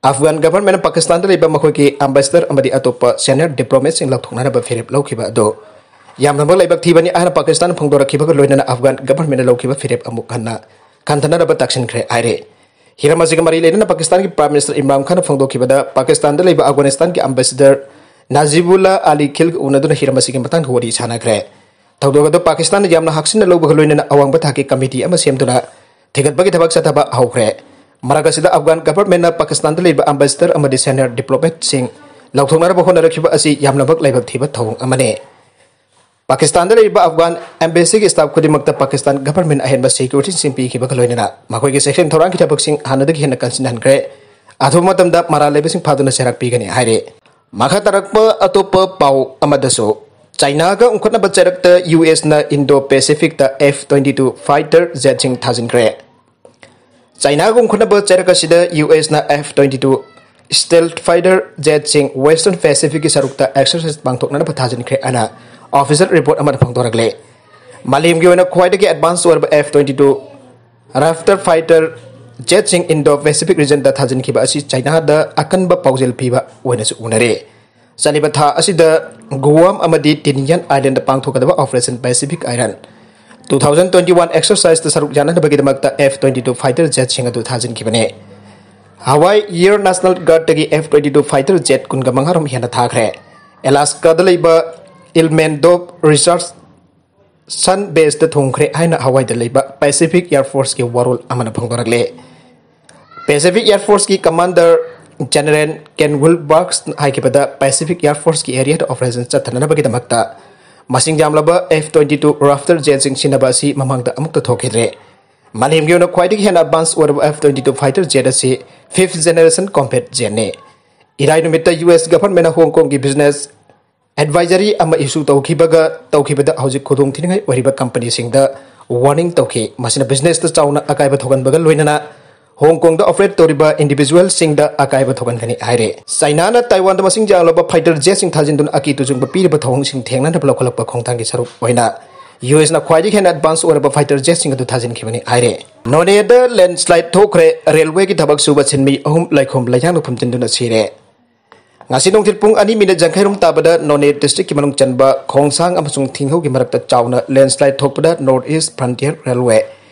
ꯑꯐꯒꯥꯟ ꯒꯚꯔꯟꯃꯦꯟꯠꯅ ꯄꯥꯀꯤꯁꯇꯥꯟꯗ ꯂꯩꯕ ꯃꯈꯣꯏꯒꯤ ꯑꯦꯝꯕꯦꯁꯦꯗꯔ ꯑꯃꯗꯤ ꯑꯇꯣꯞꯄ ꯁꯦꯅꯤꯌꯔ ꯗꯤꯄ꯭ꯂꯣꯃꯦꯠꯁꯤꯡ ꯂꯧꯊꯣꯛꯅꯅꯕ ꯐꯤꯔꯦꯞ ꯂꯧꯈꯤꯕ ꯑꯗꯨ ꯌꯥꯝꯅꯃꯛ ꯂꯥꯏꯕꯛ ꯊꯤꯕꯅꯤ ꯍꯥꯏꯅ ꯄꯥꯀꯤꯁꯇꯥꯟ ꯐꯣꯡꯗꯣꯔꯛꯈꯤꯕꯒ ꯂꯣꯏꯅꯅ ꯑꯐꯒꯥꯟ ꯒꯚꯔꯟꯃꯦꯟꯅ ꯂꯧꯈꯤꯕ ꯐꯤꯔꯦꯞ ꯑꯃꯨꯛ ꯍꯟꯅ ꯈꯟꯊꯅꯅꯕ ꯇꯥꯛꯁꯤꯟꯈ꯭ꯔꯦ ꯍꯥꯏꯔꯦ꯫ ꯍꯤꯔꯝ ꯑꯁꯤꯒ ꯃꯔꯤ ꯂꯩꯅꯅ ꯄꯥꯀꯤꯁꯇꯥꯟꯒꯤ ꯄ꯭ꯔꯥꯏꯝ ꯃꯤꯅꯤꯁꯇꯔ ꯏꯝꯔꯥꯟ ꯈꯥꯟꯅ ꯐꯣꯡꯗꯣꯛꯈꯤꯕꯗ ꯄꯥꯀꯤꯁꯇꯥꯟꯗ ꯂꯩꯕ ꯑꯐꯒꯥꯅꯤꯁꯇꯥꯟꯒꯤ ꯑꯝꯕꯦꯁꯦꯗꯔ ꯅꯥꯖꯤꯕꯨꯜꯂꯥ ꯑꯂꯤ ꯈꯤꯜꯒ ꯎꯅꯗꯨꯅ ꯍꯤꯔꯝ ꯑꯁꯤꯒꯤ ꯃꯇꯥꯡꯗ ꯋꯥꯔꯤ ꯁꯥꯟꯅꯈ꯭ꯔꯦ꯫ ꯊꯧꯗꯣꯛ ꯑꯗꯨ ꯄꯥꯀꯤꯁꯇꯥꯟꯅ ꯌꯥꯝꯅ ꯍꯛꯆꯤꯟꯅ ꯂꯧꯕꯒ ꯂꯣꯏꯅꯅ ꯑꯋꯥꯡꯕ ꯊꯥꯛꯀꯤ ꯀꯃꯤꯇꯤ ꯑꯃ ꯁꯦꯝꯗꯨꯅ ꯊꯤꯒꯠꯄꯒꯤ ꯊꯕꯛ ꯆꯠꯊꯕ ꯍꯧꯈ꯭ꯔꯦ꯫ ꯃꯔꯛ ꯑꯁꯤꯗ ꯑꯐꯒꯥꯟ ꯒꯚꯔꯟꯃꯦꯟꯅ ꯄꯥꯀꯤꯁꯇꯥꯟꯗ ꯂꯩꯕ ꯑꯝꯕꯦꯁꯦꯗꯔ ꯑꯃꯗꯤ ꯁꯦꯅꯤꯌꯔ ꯗꯤꯄ꯭ꯂꯣꯃꯦꯠꯁꯤꯡ ꯂꯧꯊꯣꯛꯅꯅꯕ ꯍꯣꯠꯅꯔꯛꯈꯤꯕ ꯑꯁꯤ ꯌꯥꯝꯅꯃꯛ ꯂꯥꯏꯕꯛ ꯊꯤꯕ ꯊꯧꯑꯣꯡ ꯑꯃꯅꯤ꯫ ꯄꯥꯀꯤꯁꯇꯥꯟꯗ ꯂꯩꯔꯤꯕ ꯑꯐꯒꯥꯟ ꯑꯦꯝꯕꯦꯁꯤꯒꯤ ꯁ꯭ꯇꯥꯐ ꯈꯨꯗꯤꯡꯃꯛꯇ ꯄꯥꯀꯤꯁꯇꯥꯟ ꯒꯚꯔꯟꯃꯦꯟꯅ ꯑꯍꯦꯟꯕ ꯁꯦꯀ꯭ꯌꯨꯔꯤꯇꯤꯁꯤꯡ ꯄꯤꯈꯤꯕꯒ ꯂꯣꯏꯅꯅ ꯃꯈꯣꯏꯒꯤ ꯆꯦꯛꯁꯤꯟ ꯊꯧꯔꯥꯡꯒꯤ ꯊꯕꯛꯁꯤꯡ ꯍꯥꯟꯅꯗꯒꯤ ꯍꯦꯟꯅ ꯀꯟꯁꯤꯟꯍꯟꯈ꯭ꯔꯦ꯫ ꯑꯊꯨꯕ ꯃꯇꯝꯗ ꯃꯔꯥꯜ ꯂꯩꯕꯁꯤꯡ ꯐꯥꯗꯨꯅ ꯆꯩꯔꯥꯛ ꯄꯤꯒꯅꯤ ꯍꯥꯏꯔꯤ꯫ ꯃꯈꯥ ꯇꯥꯔꯛꯄ ꯑꯇꯣꯞꯄ ꯄꯥꯎ ꯑꯃꯗꯁꯨ, ꯆꯥꯏꯅꯥꯒ ꯎꯪꯈꯠꯅꯕ ꯆꯩꯔꯛꯇ ꯌꯨ ꯑꯦꯁꯅ ꯏꯟꯗꯣ ꯄꯦꯁꯤꯐꯤꯛꯇ ꯑꯦꯐ ꯇ꯭ꯋꯦꯟꯇꯤ ꯇꯨ ꯐꯥꯏꯇꯔ ꯖꯦꯠꯁꯤꯡ ꯊꯥꯖꯤꯟꯈ꯭ꯔꯦ꯫ ꯆꯥꯏꯅꯥꯒ ꯎꯪꯈꯠꯅꯕ ꯆꯩꯔꯛ ꯑꯁꯤꯗ ꯌꯨ ꯑꯦꯁꯅ F twenty two stealth fighter ꯖꯦꯠꯁꯤꯡ ꯋꯦꯁꯇꯔꯟ ꯄꯦꯁꯤꯐꯤꯛꯀꯤ ꯁꯔꯨꯛꯇ ꯑꯦꯛꯁꯔꯁꯥꯏꯖ ꯄꯥꯡꯊꯣꯛꯅꯅꯕ ꯊꯥꯖꯤꯟꯈ꯭ꯔꯦ ꯍꯥꯏꯅ ꯑꯣꯐꯤꯁꯤꯌꯦꯜ ꯔꯤꯄꯣꯔꯠ ꯑꯃꯅ ꯐꯣꯡꯗꯣꯔꯛꯂꯦ꯫ ꯃꯥꯂꯦꯝꯒꯤ ꯑꯣꯏꯅ ꯈ꯭ꯋꯥꯏꯗꯒꯤ ꯑꯦꯗꯚꯥꯟꯁ ꯑꯣꯏꯔꯕ F twenty two raptor fighter ꯖꯦꯠꯁꯤꯡ ꯏꯟꯗꯣ ꯄꯦꯁꯤꯐꯤꯛ ꯔꯤꯖꯟꯗ ꯊꯥꯖꯤꯟꯈꯤꯕ ꯑꯁꯤ ꯆꯥꯏꯅꯥꯗ ꯑꯀꯟꯕ ꯄꯥꯎꯖꯦꯜ ꯄꯤꯕ ꯑꯣꯏꯅꯁꯨ ꯎꯅꯔꯦ꯫ ꯆꯠꯂꯤꯕ ꯊꯥ ꯑꯁꯤꯗ ꯒꯨꯋꯥꯝ ꯑꯃꯗꯤ ꯇꯤꯅꯤꯌꯟ ꯑꯥꯏꯂꯦꯟꯗ ꯄꯥꯡꯊꯣꯛꯀꯗꯕ operation Pacific island two thousand twenty one ꯑꯦꯛꯁꯔꯁꯥꯏꯖꯇ ꯁꯔꯨꯛ ꯌꯥꯅꯅꯕꯒꯤꯗꯃꯛꯇ ꯑꯦꯐ ꯇ꯭ꯋꯦꯟꯇꯤ ꯇꯨ ꯐꯥꯏꯇꯔ ꯖꯦꯠꯁꯤꯡ ꯑꯗꯨ ꯊꯥꯖꯤꯟꯈꯤꯕꯅꯤ꯫ ꯍꯋꯥꯏ ꯑꯦꯌꯔ ꯅꯦꯁꯅꯦꯜ ꯒꯥꯔꯗꯇꯒꯤ F twenty two fighter jet ꯀꯨꯟꯒ ꯃꯉꯥ ꯔꯣꯝ ꯍꯦꯟꯅ ꯊꯥꯈ꯭ꯔꯦ꯫ ꯑꯦꯂꯥꯁꯀꯥꯗ ꯂꯩꯕ ꯏꯜꯃꯦꯟꯗꯣꯞ ꯔꯤꯆꯥꯔꯗꯁꯟ ꯕꯦꯁꯇ ꯊꯨꯡꯈ꯭ꯔꯦ ꯍꯥꯏꯅ ꯍꯋꯥꯏꯗ ꯂꯩꯕ ꯄꯦꯁꯤꯐꯤꯛ ꯑꯦꯌꯔ ꯐꯣꯔꯁꯀꯤ ꯋꯥꯔꯣꯜ ꯑꯃꯅ ꯐꯣꯡꯗꯣꯔꯛꯂꯦ꯫ ꯄꯦꯁꯤꯐꯤꯛ ꯑꯦꯌꯔ ꯐꯣꯔꯁꯀꯤ ꯀꯃꯥꯟꯗꯔ ꯖꯦꯅꯔꯦꯜ ꯀꯦꯟ ꯋꯤꯜꯕꯔꯒꯁ ꯍꯥꯏꯈꯤꯕꯗ, ꯄꯦꯁꯤꯐꯤꯛ ꯑꯦꯌꯔ ꯐꯣꯔꯁꯀꯤ ꯑꯦꯔꯤꯌꯥꯗ ꯑꯣꯄꯔꯦꯁꯟ ꯆꯠꯊꯅꯅꯕꯒꯤꯗꯃꯛꯇ ꯃꯁꯤꯡ ꯌꯥꯝꯂꯕ ꯑꯦꯐ ꯇ꯭ꯋꯦꯟꯇꯤ ꯇꯨ ꯔꯥꯞꯇꯔ ꯖꯦꯠꯁꯤꯡ ꯁꯤꯖꯤꯟꯅꯕ ꯑꯁꯤ ꯃꯃꯥꯡꯗ ꯑꯃꯨꯛꯇ ꯊꯣꯛꯈꯤꯗ꯭ꯔꯦ꯫ ꯃꯥꯂꯦꯝꯒꯤ ꯑꯣꯏꯅ ꯈ꯭ꯋꯥꯏꯗꯒꯤ ꯍꯦꯟꯅ ꯑꯦꯗꯚꯥꯟꯁ ꯑꯣꯏꯔꯕ F twenty two fighter Z ꯑꯁꯤ ꯐꯤꯐ꯭ꯊ ꯖꯦꯅꯔꯦꯁꯟ ꯀꯣꯝꯕꯦꯠ ꯖꯦꯠꯅꯤ꯫ ꯏꯔꯥꯏ ꯅꯨꯃꯤꯠꯇ ꯌꯨ ꯑꯦꯁ ꯒꯚꯔꯟꯃꯦꯟꯅ ꯍꯣꯡ ꯀꯣꯡꯒꯤ ꯕꯤꯖꯤꯅꯦꯁ ꯑꯦꯗꯚꯥꯏꯖꯔꯤ ꯑꯃ ꯏꯁꯨ ꯇꯧꯈꯤꯕꯒ ꯇꯧꯈꯤꯕꯗ ꯍꯧꯖꯤꯛ ꯈꯨꯗꯣꯡꯊꯤꯅꯤꯡꯉꯥꯏ ꯑꯣꯏꯔꯤꯕ ꯀꯝꯄꯅꯤꯁꯤꯡꯗ ꯋꯥꯔꯅꯤꯡ ꯇꯧꯈꯤ꯫ ꯃꯁꯤꯅ ꯕꯤꯖꯤꯅꯦꯁꯇ ꯆꯥꯎꯅ ꯑꯀꯥꯏꯕ ꯊꯣꯛꯍꯟꯕꯒ ꯂꯣꯏꯅꯅ ꯍꯣꯡ ꯀꯣꯡꯗ ꯑꯣꯄꯔꯦꯠ ꯇꯧꯔꯤꯕ ꯏꯟꯗꯤꯚꯤꯖꯨꯋꯦꯜꯁꯤꯡꯗ ꯑꯀꯥꯏꯕ ꯊꯣꯛꯍꯟꯒꯅꯤ ꯍꯥꯏꯔꯦ꯫ ꯆꯥꯏꯅꯥꯅ ꯇꯥꯏꯋꯥꯟꯗ ꯃꯁꯤꯡ ꯌꯥꯝꯂꯕ ꯐꯥꯏꯇꯔ ꯖꯦꯠꯁꯤꯡ ꯊꯥꯖꯤꯟꯗꯨꯅ ꯑꯀꯤ ꯇꯨꯖꯨꯡꯕ ꯄꯤꯔꯤꯕ ꯊꯧꯑꯣꯡꯁꯤꯡ ꯊꯦꯡꯅꯅꯕ ꯂꯧꯈꯠꯂꯛꯄ ꯈꯣꯡꯊꯥꯡꯒꯤ ꯁꯔꯨꯛ ꯑꯣꯏꯅ ꯌꯨ ꯑꯦꯁꯅ ꯈ꯭ꯋꯥꯏꯗꯒꯤ ꯍꯦꯟꯅ ꯑꯦꯗꯚꯥꯟꯁ ꯑꯣꯏꯔꯕ ꯐꯥꯏꯇꯔ ꯖꯦꯠꯁꯤꯡ ꯑꯗꯨ ꯊꯥꯖꯤꯟꯈꯤꯕꯅꯤ ꯍꯥꯏꯔꯦ꯫ ꯅꯣꯅꯦꯗ ꯂꯦꯟꯁꯂꯥꯏꯠ ꯊꯣꯛꯈ꯭ꯔꯦ꯫ ꯔꯦꯜꯋꯦꯒꯤ ꯊꯕꯛ ꯁꯨꯕ ꯁꯤꯟꯃꯤ ꯑꯍꯨꯝ ꯂꯩꯈꯣꯝ ꯂꯩꯅꯥꯡꯅ ꯐꯨꯝꯖꯤꯟꯗꯨꯅ ꯁꯤꯔꯦ꯫ ꯉꯁꯤ ꯅꯨꯡꯊꯤꯜ ꯄꯨꯡ ꯑꯅꯤ ꯃꯤꯅꯤꯠ ꯌꯥꯡꯈꯩꯔꯣꯝ ꯇꯥꯕꯗ ꯅꯣꯅꯦ district ꯀꯤ ꯃꯅꯨꯡ ꯆꯟꯕ ꯈꯣꯡꯁꯥꯡ ꯑꯃꯁꯨꯡ ꯊꯤꯡꯍꯧꯒꯤ ꯃꯔꯛꯇ ꯆꯥꯎꯅ landslide ꯊꯣꯛꯄꯗ North East Frontier Railway,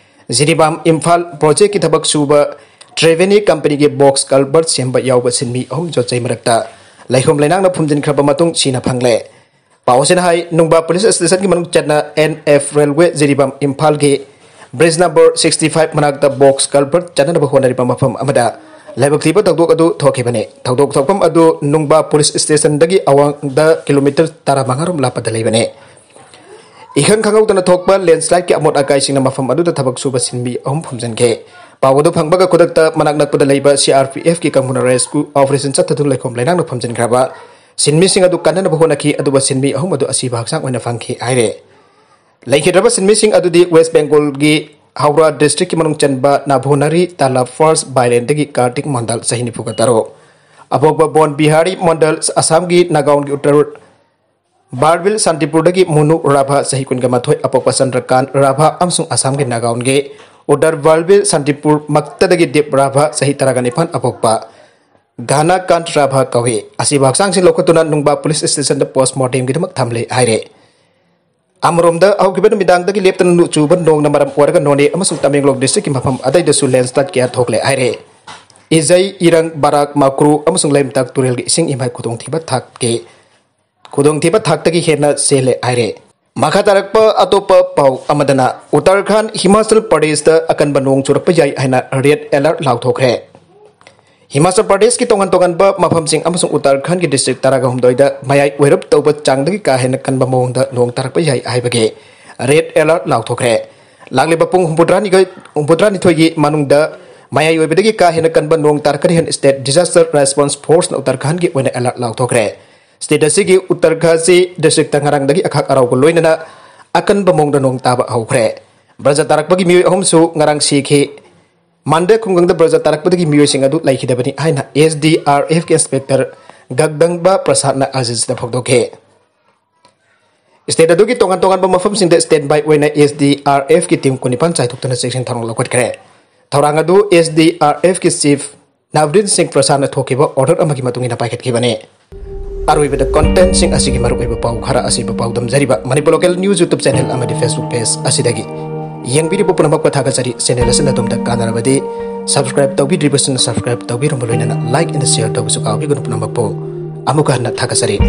Jiribam Imphal project ꯀꯤ ꯊꯕꯛ ꯁꯨꯕ Triveni company ꯒꯤ box culvert ꯁꯦꯝꯕ ꯌꯥꯎꯕ ꯁꯤꯟꯃꯤ ꯑꯍꯨꯝ ꯌꯣꯠꯆꯩ ꯃꯔꯛꯇ ꯂꯩꯈꯣꯝ ꯂꯩꯅꯥꯡꯅ ꯐꯨꯝꯖꯤꯟꯈ꯭ꯔꯕ ꯃꯇꯨꯡ ꯁꯤꯅ ꯐꯪꯂꯦ꯫ ꯄꯥꯎ ꯑꯁꯤꯅ ꯍꯥꯏ, ꯅꯨꯡꯕꯥ police station ꯒꯤ ꯃꯅꯨꯡ ꯆꯟꯅ N F Railway ꯖꯤꯔꯤꯕꯥꯝ ꯏꯝꯐꯥꯜꯒꯤ bridge number sixty five ꯃꯅꯥꯛꯇ box culvert ꯆꯟꯅꯅꯕ ꯍꯣꯠꯅꯔꯤꯕ ꯃꯐꯝ ꯑꯃꯗ ꯂꯥꯏꯕꯛ ꯊꯤꯕ ꯊꯧꯗꯣꯛ ꯑꯗꯨ ꯊꯣꯛꯈꯤꯕꯅꯤ꯫ ꯊꯧꯗꯣꯛ ꯊꯣꯛꯐꯝ ꯑꯗꯨ ꯅꯨꯡꯕꯥ police station ꯗꯒꯤ ꯑꯋꯥꯡꯗ kilometre ꯇꯔꯥꯃꯉꯥ ꯔꯣꯝ ꯂꯥꯞꯄꯗ ꯂꯩꯕꯅꯤ꯫ ꯏꯈꯪ ꯈꯪꯍꯧꯗꯅ ꯊꯣꯛꯄ landslide ꯀꯤ ꯑꯃꯣꯠ ꯑꯀꯥꯏꯁꯤꯡꯅ ꯃꯐꯝ ꯑꯗꯨꯗ ꯊꯕꯛ ꯁꯨꯕ ꯁꯤꯟꯃꯤ ꯑꯍꯨꯝ ꯐꯨꯝꯖꯤꯟꯈꯤ꯫ ꯄꯥꯎ ꯑꯗꯨ ꯐꯪꯕꯒ ꯈꯨꯗꯛꯇ ꯃꯅꯥꯛ ꯅꯛꯄꯗ ꯂꯩꯕ C R P F ꯀꯤ ꯀꯥꯡꯕꯨꯅ rescue operation ꯆꯠꯊꯗꯨꯅ ꯂꯩꯈꯣꯝ ꯂꯩꯅꯥꯡꯅ ꯐꯝꯖꯤꯟꯈ꯭ꯔꯕ ꯁꯤꯟꯃꯤꯁꯤꯡ ꯑꯗꯨ ꯀꯟꯅꯅꯕ ꯍꯣꯠꯅꯈꯤ, ꯑꯗꯨꯕꯨ ꯁꯤꯟꯃꯤ ꯑꯍꯨꯝ ꯑꯗꯨ ꯑꯁꯤꯕ ꯍꯛꯆꯥꯡ ꯑꯣꯏꯅ ꯐꯪꯈꯤ ꯍꯥꯏꯔꯦ꯫ ꯂꯩꯈꯤꯗ꯭ꯔꯕ ꯁꯤꯟꯃꯤꯁꯤꯡ ꯑꯗꯨꯗꯤ West Bengal ꯒꯤ ꯍꯧꯔꯥ district ꯀꯤ ꯃꯅꯨꯡ ꯆꯟꯕ ꯅꯥꯚꯣꯅꯥꯔꯤ ꯇꯥꯂꯥ first ꯕꯥꯏꯂꯦꯟꯗꯒꯤ ꯀꯥꯔꯇꯤꯛ ꯃꯣꯟꯗꯜ, ꯆꯍꯤ ꯅꯤꯐꯨꯒ ꯇꯔꯨꯛ, ꯑꯄꯣꯛꯄ ꯕꯣꯟ ꯕꯤꯍꯥꯔꯤ ꯃꯣꯟꯗꯜ, ꯑꯁꯥꯝꯒꯤ ꯅꯥꯒꯥꯎꯟꯒꯤ ꯎꯠꯇꯔ ꯕꯥꯔꯕꯤꯜ ꯁꯥꯟꯇꯤꯄꯨꯔꯗꯒꯤ ꯃꯨꯅꯨ ꯔꯥꯚꯥ, ꯆꯍꯤ ꯀꯨꯟꯒ ꯃꯥꯊꯣꯏ, ꯑꯄꯣꯛꯄ ꯆꯟꯗ꯭ꯔꯀꯥꯟ ꯔꯥꯚꯥ ꯑꯃꯁꯨꯡ ꯑꯁꯥꯝꯒꯤ ꯅꯥꯒꯥꯎꯟꯒꯤ ꯎꯗꯔ ꯕꯥꯔꯕꯤꯜ ꯁꯥꯟꯇꯤꯄꯨꯔ ꯃꯛꯇꯗꯒꯤ ꯗꯤꯞ ꯔꯥꯚꯥ, ꯆꯍꯤ ꯇꯔꯥꯒ ꯅꯤꯄꯥꯟ, ꯑꯄꯣꯛꯄ ꯘꯥꯅꯥꯀꯥꯟꯠ ꯔꯥꯚꯥ ꯀꯧꯏ꯫ ꯑꯁꯤꯕ ꯍꯛꯆꯥꯡꯁꯤ ꯂꯧꯈꯠꯇꯨꯅ ꯅꯨꯡꯕꯥ police station ꯗ post mortem ꯒꯤꯗꯃꯛ ꯊꯝꯂꯦ ꯍꯥꯏꯔꯦ꯫ ꯑꯃꯔꯣꯝꯗ, ꯍꯧꯈꯤꯕ ꯅꯨꯃꯤꯗꯥꯡꯗꯒꯤ ꯂꯦꯞꯇꯅ ꯅꯨ-, ꯆꯨꯕ ꯅꯣꯡꯅ ꯃꯔꯝ ꯑꯣꯏꯔꯒ ꯅꯣꯅꯦ ꯑꯃꯁꯨꯡ ꯇꯃꯦꯡꯂꯣꯡ district ꯀꯤ ꯃꯐꯝ ꯑꯇꯩꯗꯁꯨ landslide ꯀꯌꯥ ꯊꯣꯛꯂꯦ ꯍꯥꯏꯔꯦ꯫ ꯏꯖꯩ, ꯏꯔꯪ, ꯕꯔꯥꯛ, ꯃꯀ꯭ꯔꯨ ꯑꯃꯁꯨꯡ ꯂꯩꯃꯇꯥꯛ ꯇꯨꯔꯦꯜꯒꯤ ꯏꯁꯤꯡ ꯏꯃꯥꯏ ꯈꯨꯗꯣꯡꯊꯤꯕ ꯊꯥꯛꯀꯤ, ꯈꯨꯗꯣꯡꯊꯤꯕ ꯊꯥꯛꯇꯒꯤ ꯍꯦꯟꯅ ꯆꯦꯜꯂꯦ ꯍꯥꯏꯔꯦ꯫ ꯃꯈꯥ ꯇꯥꯔꯛꯄ ꯑꯇꯣꯞꯄ ꯄꯥꯎ ꯑꯃꯗꯅ, ꯎꯠꯇꯔꯈꯥꯟꯗ, ꯍꯤꯃꯥꯆꯜ ꯄ꯭ꯔꯗꯦꯁꯇ ꯑꯀꯟꯕ ꯅꯣꯡ ꯆꯨꯔꯛꯄ ꯌꯥꯏ ꯍꯥꯏꯅ red alert ꯂꯥꯎꯊꯣꯛꯈ꯭ꯔꯦ꯫ ꯍꯤꯃꯥꯆꯜ ꯄ꯭ꯔꯗꯦꯁꯀꯤ ꯇꯣꯉꯥꯟ ꯇꯣꯉꯥꯟꯕ ꯃꯐꯝꯁꯤꯡ ꯑꯃꯁꯨꯡ ꯎꯠꯇꯔꯈꯥꯟꯗꯒꯤ district ꯇꯔꯥꯒ ꯍꯨꯝꯗꯣꯏꯗ ꯃꯌꯥꯏ ꯑꯣꯏꯔꯞ ꯇꯧꯕ ꯆꯥꯡꯗꯒꯤ ꯀꯥ ꯍꯦꯟꯅ ꯀꯟꯕ ꯃꯑꯣꯡꯗ ꯅꯣꯡ ꯇꯥꯔꯛꯄ ꯌꯥꯏ ꯍꯥꯏꯕꯒꯤ red alert ꯂꯥꯎꯊꯣꯛꯈ꯭ꯔꯦ꯫ ꯂꯥꯛꯂꯤꯕ ꯄꯨꯡ ꯍꯨꯝꯐꯨꯇꯔꯥꯅꯤꯊꯣꯏ, ꯍꯨꯝꯐꯨꯇꯔꯥꯅꯤꯊꯣꯏꯒꯤ ꯃꯅꯨꯡꯗ ꯃꯌꯥꯏ ꯑꯣꯏꯕꯗꯒꯤ ꯀꯥ ꯍꯦꯟꯅ ꯀꯟꯕ ꯅꯣꯡ ꯇꯥꯔꯛꯀꯅꯤ ꯍꯥꯏꯅ State Disaster Response Force ꯅ ꯎꯠꯇꯔꯈꯥꯟꯗꯒꯤ ꯑꯣꯏꯅ alert ꯂꯥꯎꯊꯣꯛꯈ꯭ꯔꯦ꯫ State ꯑꯁꯤꯒꯤ ꯎꯠꯇꯔꯈꯥꯟꯗ district ꯇ ꯉꯔꯥꯡꯗꯒꯤ ꯑꯈꯥꯛ ꯑꯔꯥꯎꯒ ꯂꯣꯏꯅꯅ ꯑꯀꯟꯕ ꯃꯑꯣꯡꯗ ꯅꯣꯡ ꯇꯥꯕ ꯍꯧꯈ꯭ꯔꯦ꯫ ꯕ꯭ꯔꯖ ꯇꯥꯔꯛꯄꯒꯤ ꯃꯤꯑꯣꯏ ꯑꯍꯨꯝꯁꯨ ꯉꯔꯥꯡ ꯁꯤꯈꯤ꯫ ꯃꯥꯟꯗꯦ ꯈꯨꯡꯒꯪꯗ ꯕ꯭ꯔꯖ ꯇꯥꯔꯛꯄꯗꯒꯤ ꯃꯤꯑꯣꯏꯁꯤꯡ ꯑꯗꯨ ꯂꯩꯈꯤꯗꯕꯅꯤ ꯍꯥꯏꯅ S D R F ꯀꯤ inspector ꯒꯒꯗꯪꯕ ꯄ꯭ꯔꯁꯥꯗꯅ Ajit ꯗ ꯐꯣꯡꯗꯣꯛꯈꯤ꯫ State ꯑꯗꯨꯒꯤ ꯇꯣꯉꯥꯟ ꯇꯣꯉꯥꯟꯕ ꯃꯐꯝꯁꯤꯡꯗ standby ꯑꯣꯏꯅ S D R F ꯀꯤ team ꯀꯨꯟꯅꯤꯄꯥꯟ ꯆꯥꯏꯊꯣꯛꯇꯨꯅ ꯆꯦꯛꯁꯤꯟ ꯊꯧꯔꯥꯡ ꯂꯧꯈꯠꯈ꯭ꯔꯦ꯫ ꯊꯧꯔꯥꯡ ꯑꯗꯨ S D R F ꯀꯤ chief ꯅꯕꯗꯤꯟ ꯁꯤꯡ ꯄ꯭ꯔꯁꯥꯟꯅ ꯊꯣꯛꯈꯤꯕ order ꯑꯃꯒꯤ ꯃꯇꯨꯡ ꯏꯟꯅ ꯄꯥꯏꯈꯠꯈꯤꯕꯅꯤ꯫ ꯑꯔꯣꯏꯕꯗ contentꯁꯤꯡ ꯑꯁꯤꯒꯤ ꯃꯔꯨꯑꯣꯏꯕ ꯄꯥꯎ ꯈꯔ ꯑꯁꯤꯕꯨ ꯄꯥꯎꯗꯝꯖꯔꯤꯕ Manipur Local News YouTube channel ꯑꯃꯗꯤ Facebook page ꯑꯁꯤꯗꯒꯤ ꯌꯦꯡꯕꯤꯔꯤꯕ ꯄꯨꯝꯅꯃꯛꯄꯨ ꯊꯥꯒꯠꯆꯔꯤ꯫ Channel ꯑꯁꯤꯅ ꯑꯗꯣꯝꯗ ꯀꯥꯟꯅꯔꯕꯗꯤ subscribe ꯇꯧꯕꯤꯗ꯭ꯔꯤꯕꯁꯤꯡꯅ subscribe ꯇꯧꯕꯤꯔꯝꯕ ꯂꯣꯏꯅꯅ like and share ꯇꯧꯕꯁꯨ ꯀꯥꯎꯕꯤꯒꯅꯨ꯫ ꯄꯨꯝꯅꯃꯛꯄꯨ ꯑꯃꯨꯛꯀ ꯍꯟꯅ ꯊꯥꯒꯠꯆꯔꯤ꯫